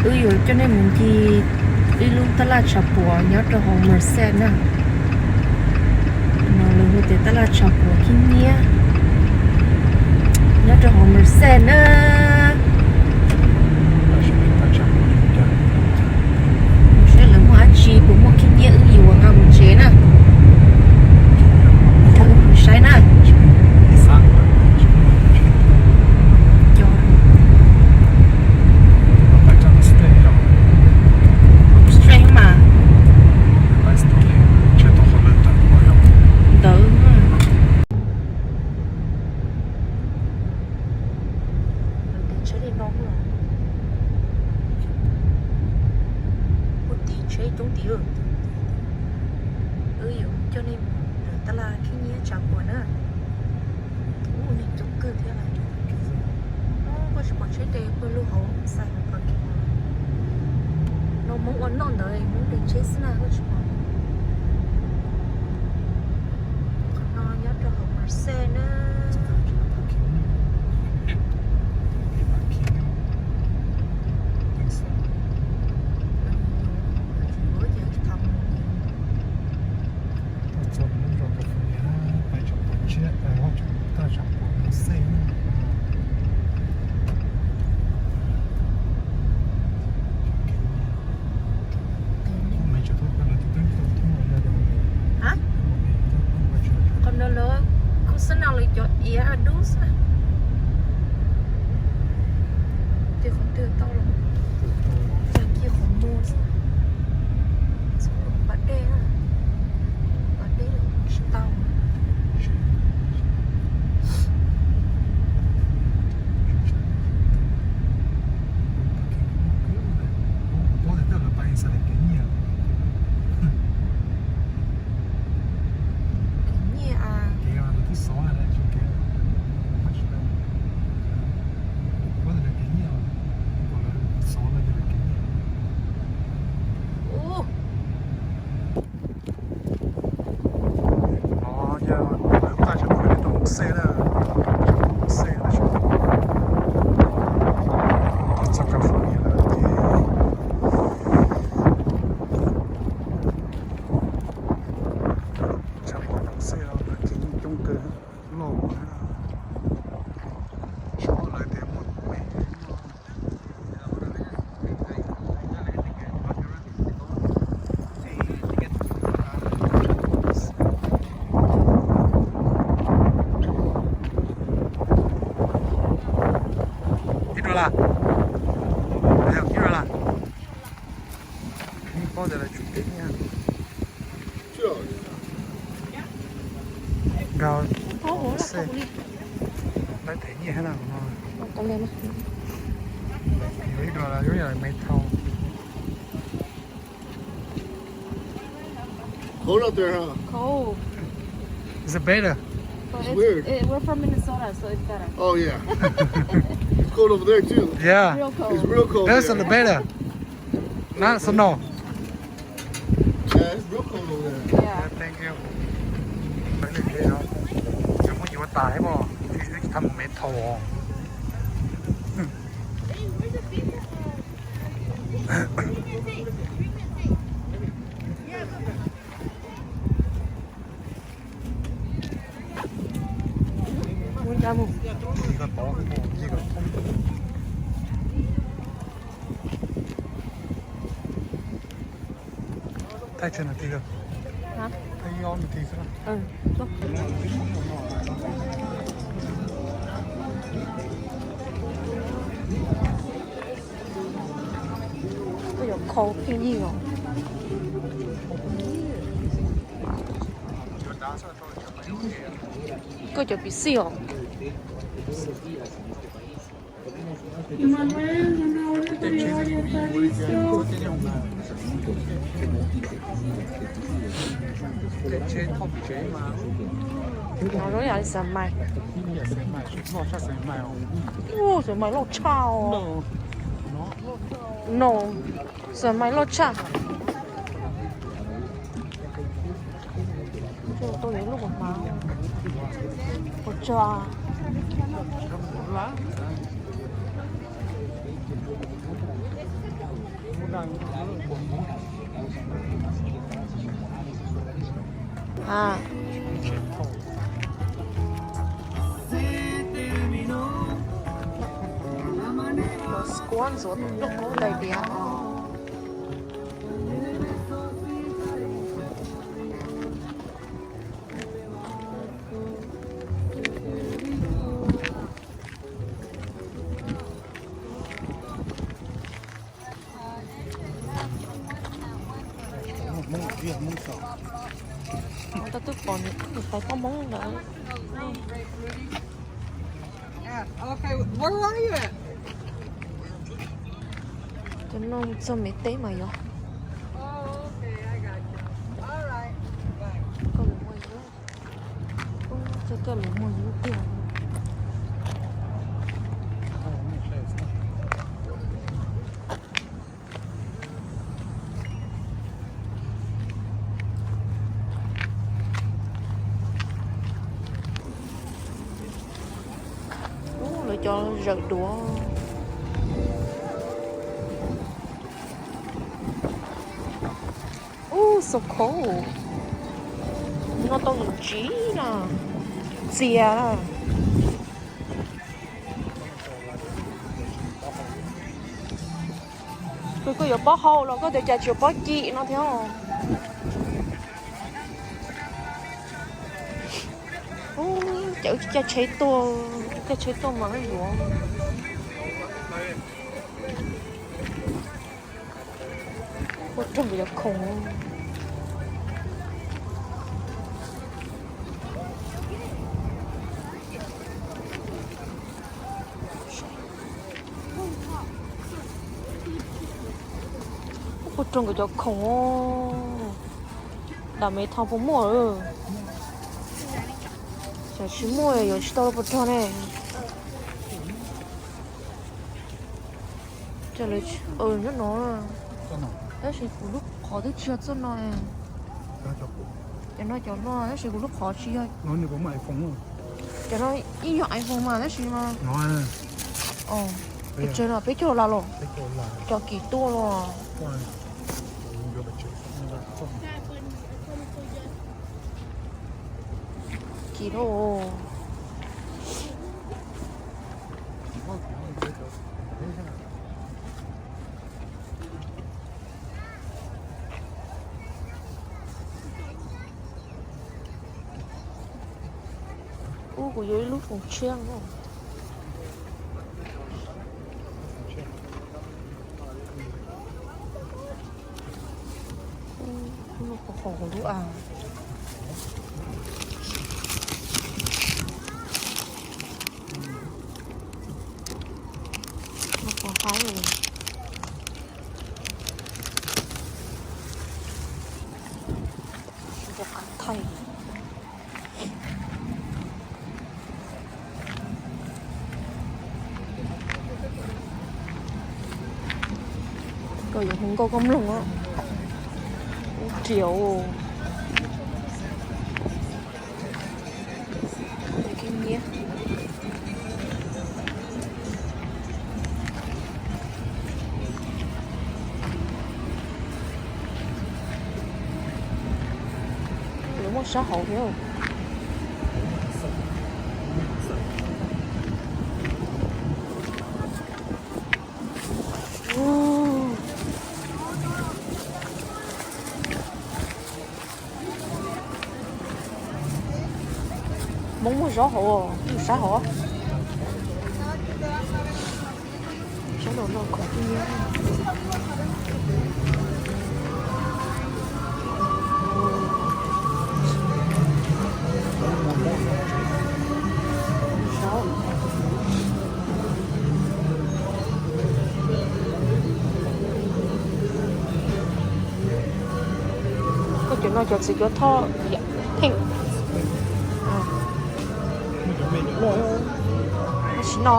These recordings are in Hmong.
Wb yuav coj nej mus ncig ib lub tab laj tshav puam nyob rau hauv Merced na. No lawv hu tias tab laj tshav puam khib nyiab nyob rau hauv Merced na. Saib lawv muaj dab tsi puas muaj khib nyiab wb yuav nqa mus tsev na. Saib na. Straight mas. Ntawd. Lawv tiv tsheb li no. Ua tiv tsheb coob tiv. Wb yuav coj nej mus tab laj khib nyiab tshav puam na. Ub, neeg coob kawg thiab lawm. Koj tsis pom tsheb de pawg lug hauv xais parking. No Hmoob ua noj ntawd Hmoob de tsheb xwb na koj tsis pom. Qhov no nyob rau hauv Merced na. Txog lub zos California, pais tshaj puas tshiab, pais ob tshaj puas Merced. Qhov no lawv kuj xab na lawv cov iav dub xwb na. Ces qhov twg tau los, txog kiag qhov muag xwb. Txhob los pas dej na, pas dej los tsis tau na. Kev nyiaj a. Ub. No yog lawv paj tshaj tau tau xej na, tau xej tab sis txog California lawm ces tshaj tau tau xej no ces yeej coob kawg, loj. Saib lawv tias muaj me. Ib dollar. Ib dollar. Paub tias lawv tsum kev nyiaj. Nkag xej, lawv them nyiaj thiab na no. Yuav ib dollar, yuav yog me thau. Cold out there, huh? Cold. Is it better? But it's, it's weird. It, we're from Minnesota, so it's better. Oh, yeah. It's cold over there, too. Yeah. Real cold. It's real cold there. That's the better. Not snow. Yeah, it's real cold over there. Yeah. Thank you. Tsis muaj yuav tas thiab mas, tsis tau mus me thau. Thaij tsawg nas this xwb? Hab? Thaij ib ob nas this xwb. Koj yuav khau pheej yig os. Koj cov piv xij os. Lub yam li xav mais. Ub, xav mais loj tshaj os. No, xav mais loj tshaj. Tuaj yuav lub kuv hmav. Ua tsaug. A, squash ntxuav rooj qub tais diav. Tau twb pom niam tais poj Hmoob ntawd. Cov no txog Mes teb mas yog koj mus muag yus, txog koj mus muag yus tiag. Ub, lawv cov zawm duav. Ub, so cold. Noj tau ntsis na, txias na. Koj, koj yuav pob hau los koj tias cas tsis yuav pob cim no thiab. Ub, cas wb caij tsheb tuaj, caij tsheb tuaj mas wb yuav. Ua rog nkawd cov khoom. Ua rog nkawd cov khoom. Dam Mev Thoo puas muaj? Xyov tsis muaj yuav tsis tau ua rog ne. Nyob no, tab sis kuv lub qhov twb tsis yog txoj no. Cov no cov no tab sis kuv lub qhov tsis yog. Cov no ib yog iPhone mas tab sis mas, peb caug las los, cov kim tuaj los. Kim lauj. Ub, kuv yuav ib lub foos tshiab. Ub, lub qhov qhov kuv lub a. Lub qhov haib. Tus qab thaij. Koj yuav hu nkauj koj mloog os. Ub, riam. Lawv muaj sab hauv thiab. Hmoob muaj zaub hauv, sab hauv. Sab hauv no khov twb nyiab. Koj cov no cov txiv cuab thoj yam pheej. Sim no.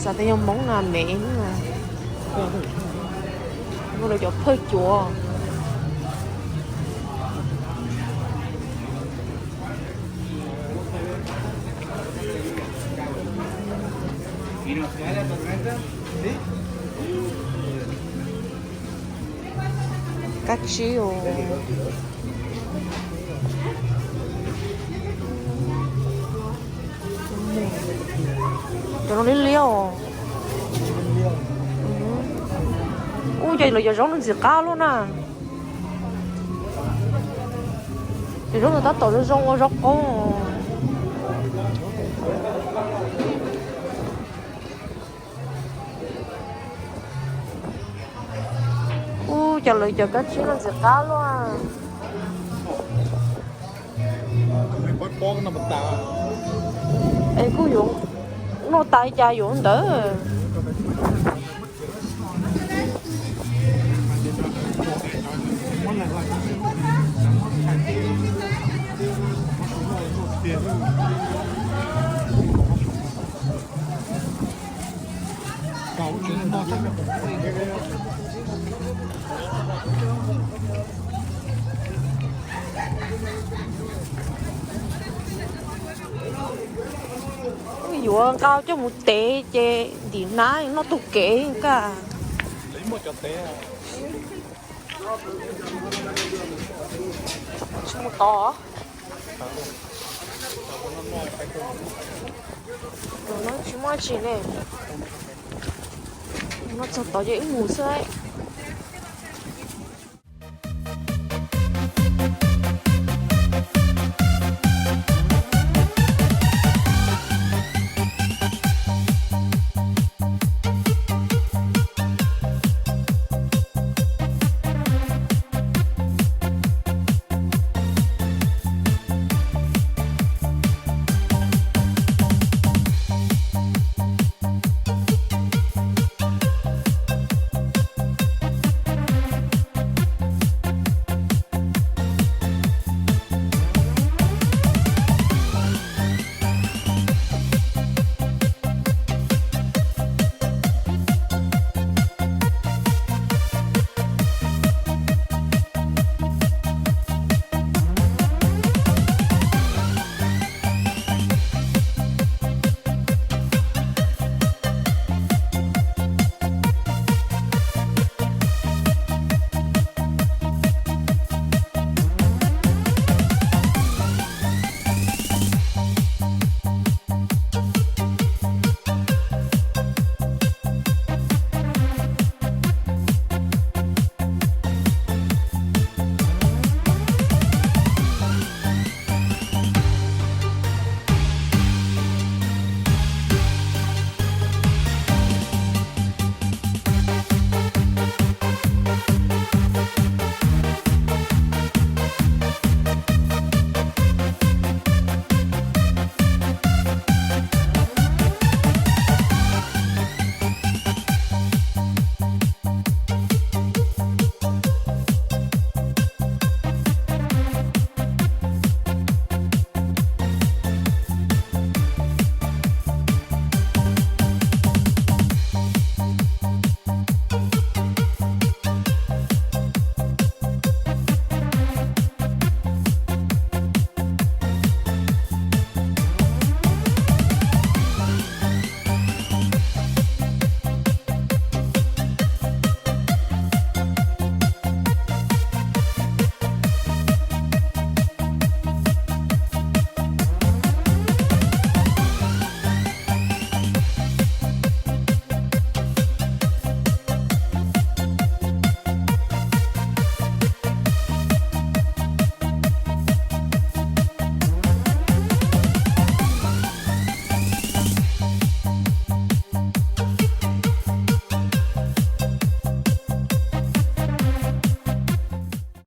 Xav tias yog Hmoob na, Mev na. Muaj lawv cov phawj cuav. Kab tsib os. Cov no liab liab os. Ub, cas lawv cov zaub no ntxim qab luaj na. Cov zaub no tab tom zoo zoo ua zaub qoob. Ub, cas lawv cov kab tsib no ntxim qab luaj. Es kuj yuav noj tas li cas yuav ntawd. Yuav nqa coj mus tev ces ntim hnab noj taug kev kaj. Tsis mus tod. Tsis muaj tsi ne. Noj txog tod ces wb mus xwb.